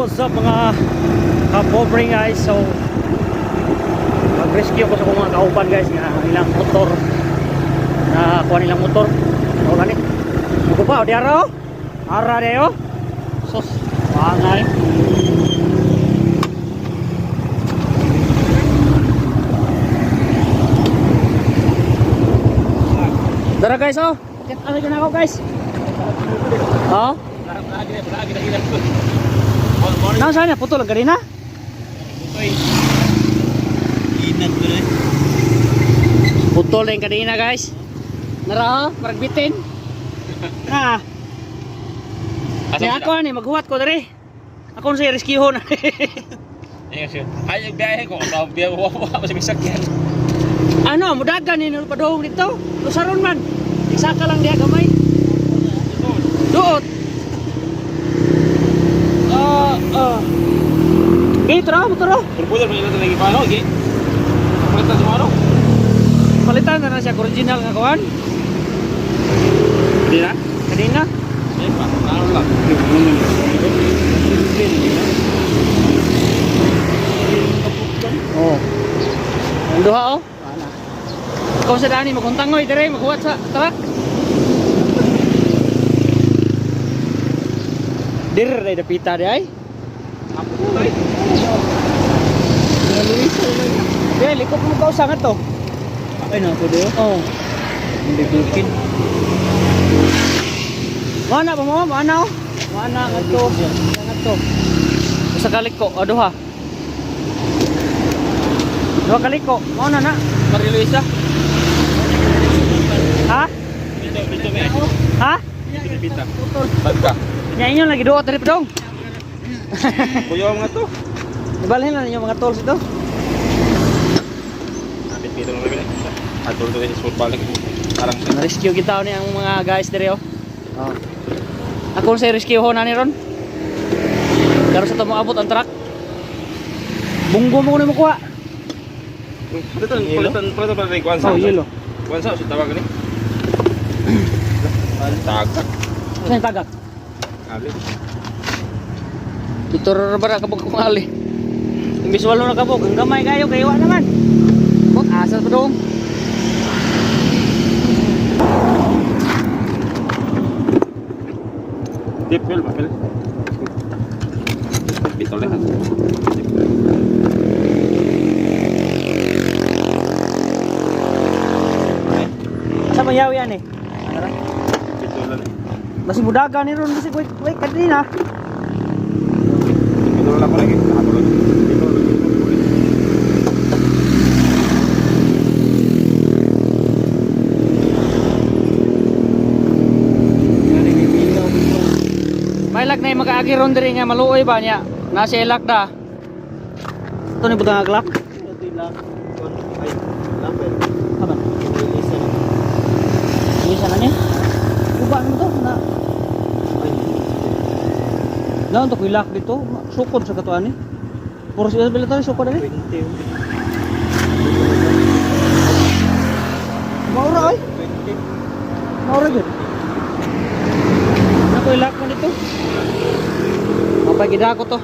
What's up, mga kapobre guys? So mag-rescue ko sa akong mga kauban, guys, nga ilang motor na kuha nilang motor. O gani. Mugo pa, o di ara oh. Ara di oh. Sus, pangay. Dara, guys, oh. Kita na ako, guys. Oh. Nang saan niya? Putol ang ganina? Putol ang kanina, guys. Nara oh, marag bitin. Na. Kaya ako ani maghuwat ko diri. Ako sa rescue na. Ay, biyahe ko. Biyahe ko. Wala sa sakyan. Ano, mudagan ni padung dito. Lusaron man. Isa ka lang diha gamay. Duot. Ah, ah. Gay, tara, motor oh. Purpudol, may ilan lagi pa. Ano? Gi? Palitan sa ano? Palitan na na siya original nga kuan. Hindi na? Kanina. Ay, pa. Ano lang? Oh. Ang duha oh. Wala. Ikaw sa dani maguntangoy dire maghuwat sa truck. Dir day dapita di ay. Apo, ay. Di likop mo ka usa nga to. Ay, nato do. Oh. Hindi bukid. Mana pa mo? Mana oh. Mana ngadto. Ngadto. Usa ka liko, o duha. Duha ka liko. Mao na na. Maria Luisa. Ha? Dito, dito may. Ha? Dito, Tagka. Nya inyo lagi duot diri padong. Kuya mga to. Ibalhin lang ninyo mga tools ito. Kapit dito lang kami. Ato to sa balik. Parang Na-rescue kita ni ang mga guys dire oh. Oh. Ako sa rescue ho na ni ron. Karon sa tamo abot ang truck. Bunggo mo kuno mo kuha. Palitan, palitan, palitan pa rin kuan sa. Oh, yelo. Kuan sa, tawag ni. Tagak. Saan yung tagak? Ali. Dito ra bara kabog kung ali. Imbis walo na kabog, ang gamay kayo kay wa naman. Bot asa pa dong. Deep well, papel. Pitol na. Asa man yawi ani? Tara. Pitol na. Basi mudaga ni ron kasi wait wait kadina. Pitol na ko lagi. Nakatulog. Pitol lagi. May lag na yung mag-aagi ron diri nga maluoy ba niya. Nasa ilak da. Ito ni butang aglak. Aman. Isa na niya. Uba naman to na. Naon to kuy lock dito. Sukod sa katuan ni. Puro siya bila to sukod ani. Maura ay. Maura gyud. Nakoy lock mo dito. Mapagida ko to.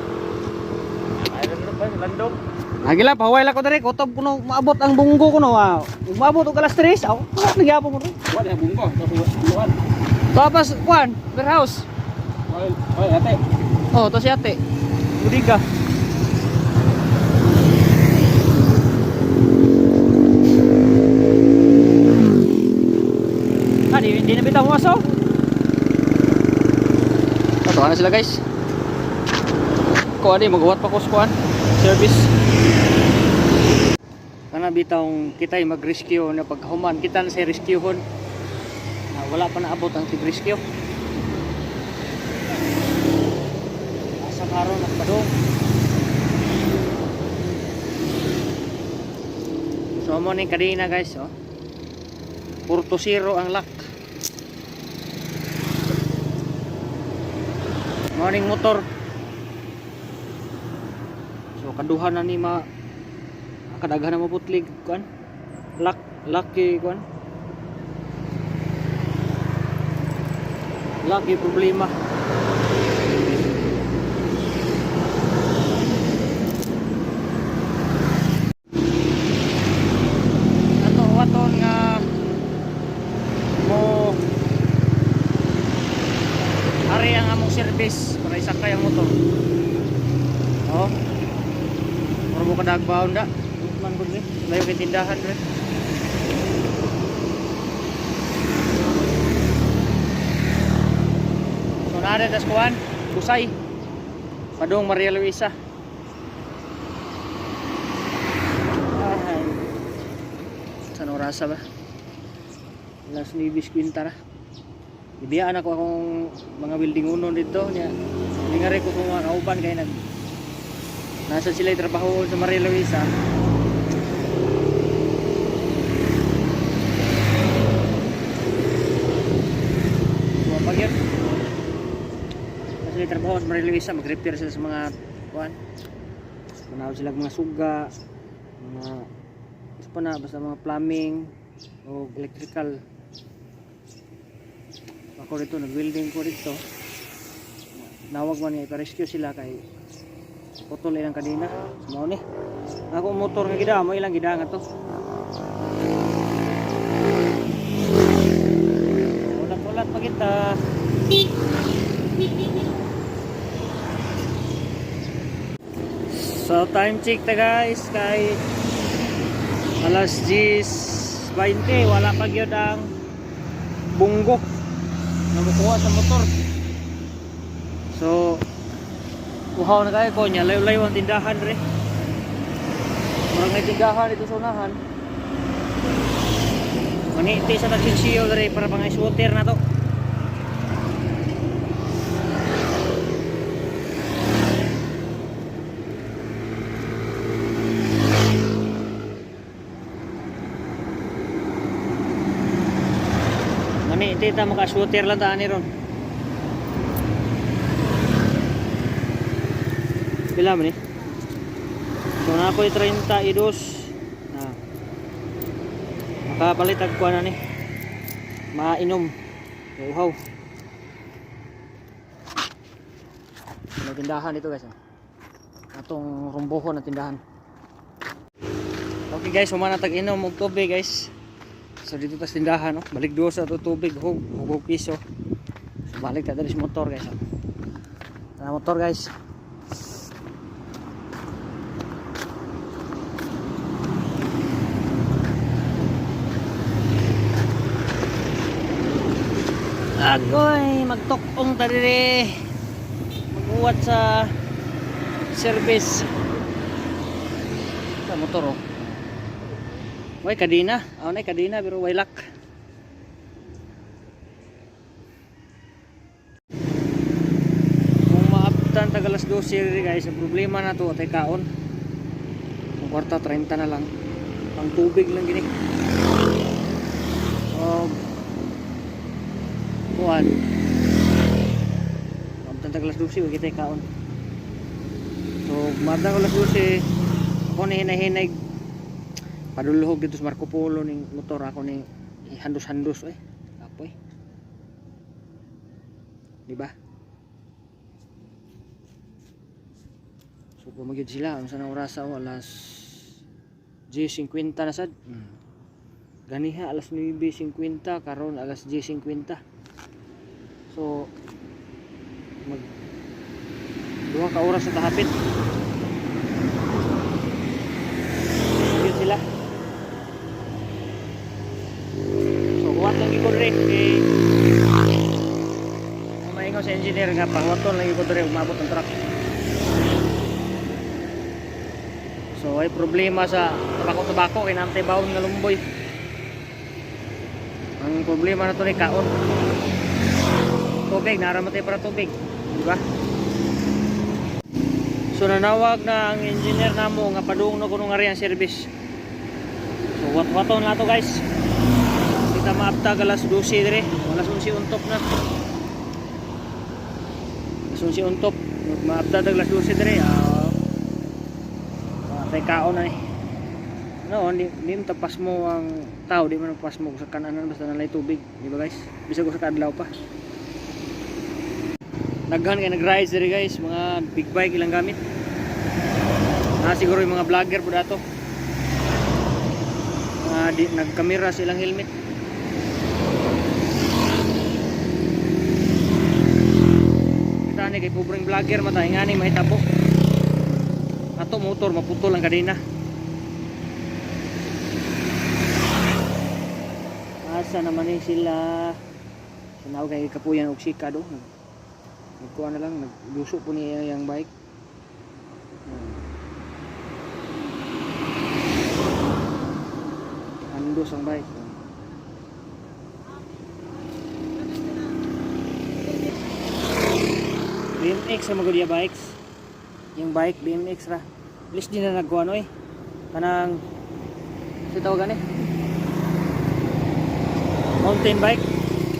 Landong. Nagila, pahaway lang ko diri, kutob kuno maabot ang bunggo kuno. Ah. Maabot og alas 3, aw, wala nagyapon mo. Wala na bungko. Luan. Tapos kuan, warehouse. Oy, oy, ate. Oh, to si ate. Budiga. Ah, di na bitaw mo aso. Tatuan na sila, guys. Kuan di maghuwat pa ko sa kuan. Service. Kana bitawng kita'y mag-rescue na pagkahuman kita na sa rescue hon. Na wala pa naabot ang tig-rescue. Asa karon nagpadong. So mo ning kadina, guys, oh. 4-0 ang lock. Morning motor. So kaduha na ni ma kadaghan na maputlig kuan. Lock lucky kuan. Lucky problema. service para isakay ang motor. Oh. Mura mo kadagbaon da. Man gud ni. Layo kay tindahan re. So naa tas kuan, Busay. Padung Maria Luisa. Ay. Sa orasa ba? Alas 9:50 na. Ibiyaan ako akong mga building unon dito niya. Lingari ko kung mga kauban kay nag nasa sila trabaho sa Maria Luisa. Wa pa gyud. Nasa sila trabaho sa Maria Luisa, mag-repair sila sa mga kuan. Manaw sila og mga suga, mga isa pa na basta mga plumbing o electrical. Ako dito, nag-welding ko dito. Nawag man nga ipa-rescue sila kay putol ilang kadena. So, mao ni. Ako motor nga gida, mo ilang gida nga to. Ulat-ulat pa kita. So time check ta guys kay alas 10:20, wala pa gyud ang bunggo na mukuha sa motor. So uhaw na kayo ko niya, layo-layo ang tindahan re. Murag may tindahan dito sa unahan. Maniti sa tagsinsiyo dre para pang ice water na to. Maniti ta maka ice water lang ta ani ron. Pila man ni? So na ako'y 32. Ah. Makapalit og kuan na ni. Mainom. Uhaw. May tindahan dito guys. Oh. Atong rumbohon na tindahan. Okay guys, humana tag inom og tubig guys. So dito tas tindahan, oh. Balik duo sa ato tubig, hug hug hug piso. So balik ta diri sa motor guys. Oh. Tara motor guys. Agoy, magtokong ta diri. Maguwat sa service. Sa motor oh. Way kadina, aw na kadina pero way lock. Kung maabtan tag alas 12 diri guys, ang problema na to atay kaon. Ang kwarta 30 na lang. Pang tubig lang gini. Og kuan. Maabtan tag alas 12 wa kitay kaon. So, maabtan ko alas 12, ako ni hinay-hinay padulhog dito sa Marco Polo ning motor ako ni handos-handos eh. Kapoy. Di ba? So pumagyud sila unsa na orasa o alas 10:50 na sad. Ganiha alas 9:50, karon alas 10:50. So mag duha ka oras sa tahapit. Yun sila. So huwat lang ko diri kay ang maingaw sa engineer nga pangwaton lang ko diri umabot ang truck. So ay problema sa tabako-tabako kay naantay bawon nga lumboy. Ang problema na to ni kaon. Tubig, naramatay para tubig, di ba? So nanawag na ang engineer namo nga padung na kuno nga ang service. So wat-waton na to guys. Kita maabtag alas 12 dire, alas 11 untop na. Alas 11 untop, maabtag alas 12 dire. Ah, uh, kaon na eh. No, di mo tapas mo ang tao, di mo tapas mo sa kananan basta nalay tubig, di ba guys? Bisag ko sa kadlaw pa. Naghan kay nag-ride diri guys, mga big bike ilang gamit. Na siguro yung mga vlogger po dato. Mga di, nagkamera sa ilang helmet. Kita ni kay pobreng vlogger mata ngani mahitabo. Ato motor maputol ang kadena. Asa naman ni sila? Sanaw kay kapuyan og sika do. Nagkuha na lang, nagluso po niya yung bike. Andos ang bike. BMX ra magud iya bikes. Yung bike BMX ra. At least di na nagkuha no eh. Kanang sa tawag gani? Mountain bike.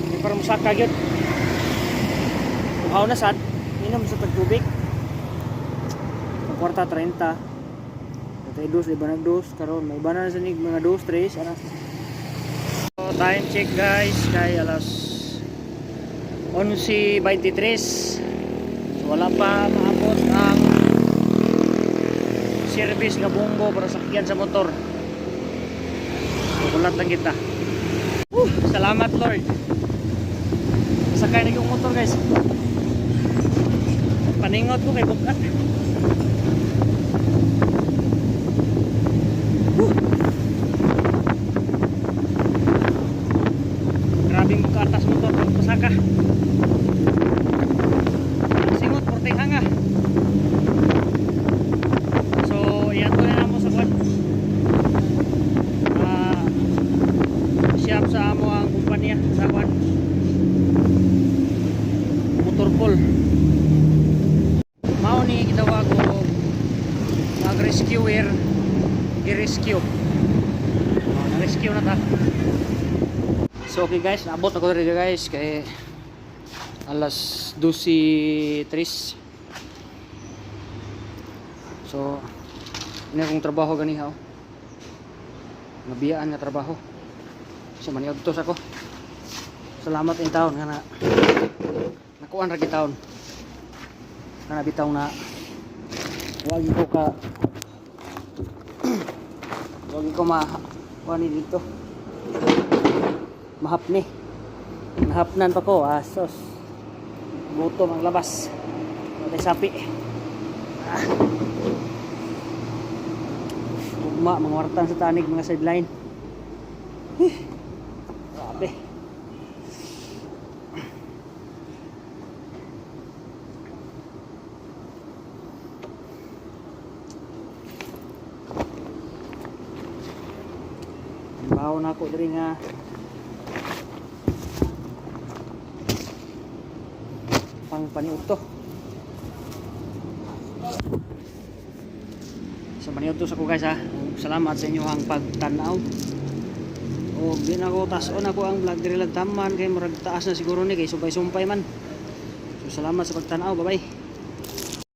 May parang musaka gyud. Uhaw na sad, inom sa tagtubig. Ang kwarta 30. 32, iba nag dos karon may iba na sa nig mga dos, tres, ana. So, time check guys, kay alas 11:23. So, wala pa maabot ang service nga bunggo para sakyan sa motor. So, kulat lang kita. Woo, salamat Lord. Sakay na yung motor guys. Paningot ko kay bukat. Woo. Grabing bukatas motor pag pasaka. Singot porting hanga. So, iadto na namo sa kwan. Ah, shop sa amo ang kumpanya sa kwan. Motor pool. Mao ni gitawag og mag-rescuer, gi-rescue. Oh, na-rescue na ta. So okay guys, naabot ako diri guys kay alas 12:03. So, ini akong trabaho ganiha oh. Nabiyaan nga trabaho. So maniudtos ako. Salamat in taon nga na nakuan ra gid taon. Kana bitaw na wagi ko ka wagi ko ma kuan ni dito. Mahapni. Nahapnan pa ko, asos. Gutom ang labas. Matay sapi. Ah. Ugma, mga wartan sa tanig, mga sideline. Eh, grabe. Bawo na ako diri nga pang paniudto. So maniudto sa ko guys ha. Ug salamat sa inyo ang pagtanaw. O di na ko taas-on ako ang vlog diri lang taman kay murag taas na siguro ni kay sumpay-sumpay man. So salamat sa pagtanaw. Bye bye.